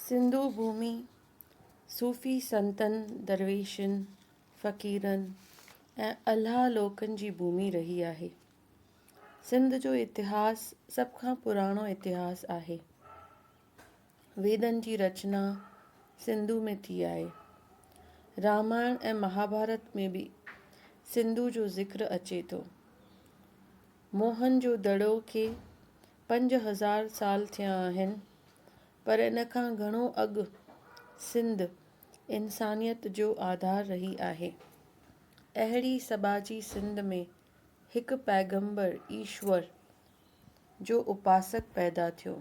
سنڌو ڀومي صوفي سنتن، درويشن، فقيرن ۽ الله لوڪن جي ڀومي رهي آهي. سنڌ جو اتهاس سڀ کان پراڻو اتهاس آهي. ويدن جي رچنا سنڌو ۾ ٿي آهي. رامائڻ ۽ مهاڀارت ۾ به سنڌو جو ذڪر اچي ٿو. موهن جو دڙو کي 5000 سال ٿيا آهن، پر ان کان گهڻو اڳ سنڌ انسانيت جو آڌار رهي آهي. اهڙي سٻاجهي سنڌ ۾ هڪ پيغمبر ايشور جو اپاسڪ پيدا ٿيو،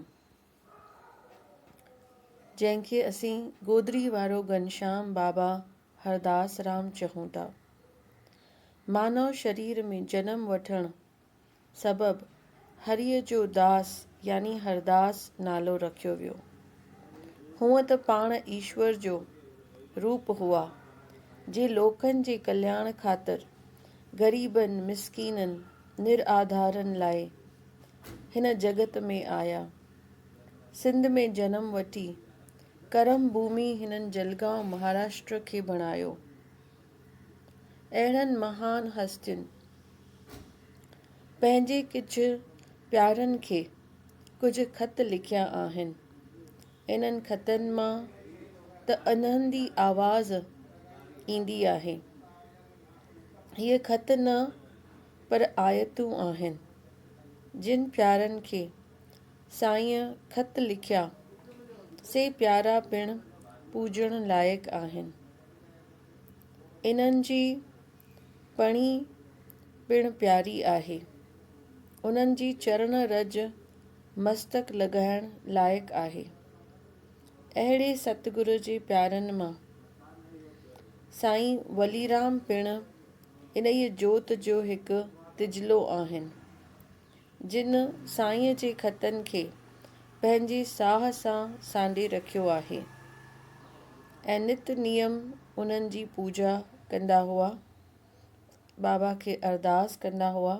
جنهن کي اسين گودڙي وارو گهنشام بابا هرداس رام چئون ٿا. مانو شرير ۾ جنم وٺڻ سبب هريء جو داس يعني هرداس نالو رکيو ويو. هونء ته پاڻ ايشور جو روپ هئا، جي لوڪن جي ڪلياڻ خاطر غريبن، مسڪينن، نرآڌارن لاء هن جڳت ۾ آيا. سنڌ ۾ جنم وٺي ڪرم ڀومي هنن جلگائون مهاراشٽر کي بڻايو. اهڙن مهان هستين پنهنجي ڪجهه پيارن کي ڪجهه خط لکيا آهن. انهن خطن مان ته انهندي آواز ايندي آهي. هيء خط نه پر آيتون آهن. جن پيارن کي سائينء خط لکيا، سي پيارا پڻ پوڄڻ لائق آهن. انهن جي پڻي پڻ پياري آهي. انهن جي چرڻ رج مستڪ لڳائڻ لائق آهي. اهڙي ستگر جي پيارن مان سائين وليرام پڻ انهيء جوت جو هڪ تجلو آهن. جن سائينء جي خطن کي پنهنجي ساهه سان سانڍي رکيو آهي ۽ نت نيم انهن جي پوڄا ڪندا هئا، بابا کي ارداس ڪندا هئا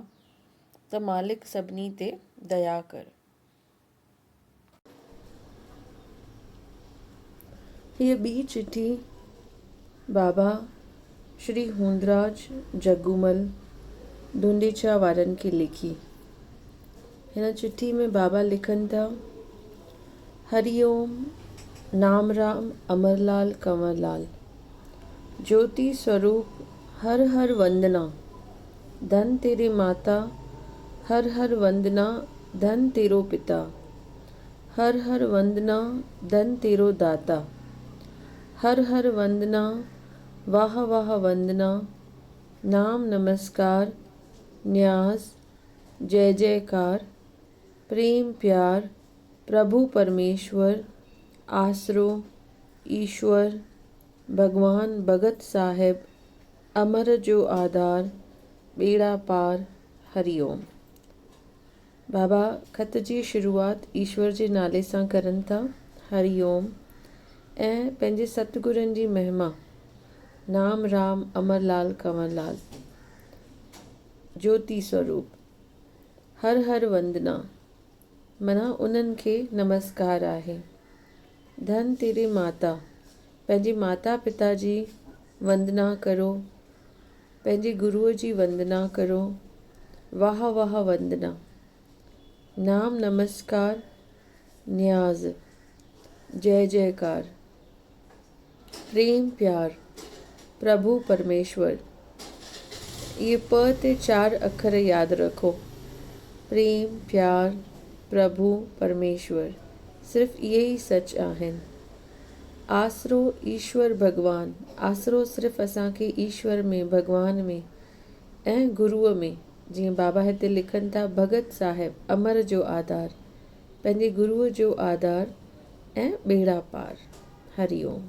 ته مالڪ سڀني تي ديا ڪر. هيء ٻي چٺي بابا شري هوندراج جڳومل ڍونڍيچا وارن کي لکي. هن چٺي ۾ بابا لکن ٿا، هري اوم، نام رام امر لال ڪنور لال، جوتي سوروپ هر هر وندنا، ڌن تيري ماتا هر هر وندنا ڌن تيرو پتا، هر هر وندنا ڌن تيرو داتا، هر هر وندنا واهه واهه وندنا، نام نمسڪار نياز جئه جئڪار، پريم پيار پرڀو پرميشور، آسرو ايشور ڀڳوان ڀڳت صاحب، امر جو آڌار، ٻيڙا پار، هري اوم. بابا خط جي شروعات ايشور جي نالي سان ڪرن ٿا، هري اوم، ۽ پنهنجي ست گرن جي مهما، نام رام امر لال ڪنور لال، جوتي سوروپ، هر هر وندنا، معنيٰ انهن کي نمسڪار آهي. ڌن تيري ماتا، پنهنجي ماتا پتا جي وندنا ڪرو. پنهنجي گروء جي وندنا ڪرو، واهه واهه وندنا، نام نمسڪار، نياز، جئه جئڪار، پريم پيار، پرڀو پرميشور. اهي پ تي چار اکر ياد رکو، پريم، پيار، پرڀو، پرميشور، صرف اهي ئي سچ آهن. آسرو ايشور ڀڳوان، آسرو صرف اسان کي ايشور ۾، ڀڳوان ۾ ۽ گروء ۾، جيئن بابا هتي لکن ٿا ڀڳت صاحب امر جو آڌار، پنهنجي گروء جو آڌار ۽ ٻيڙا پار. هري اوم.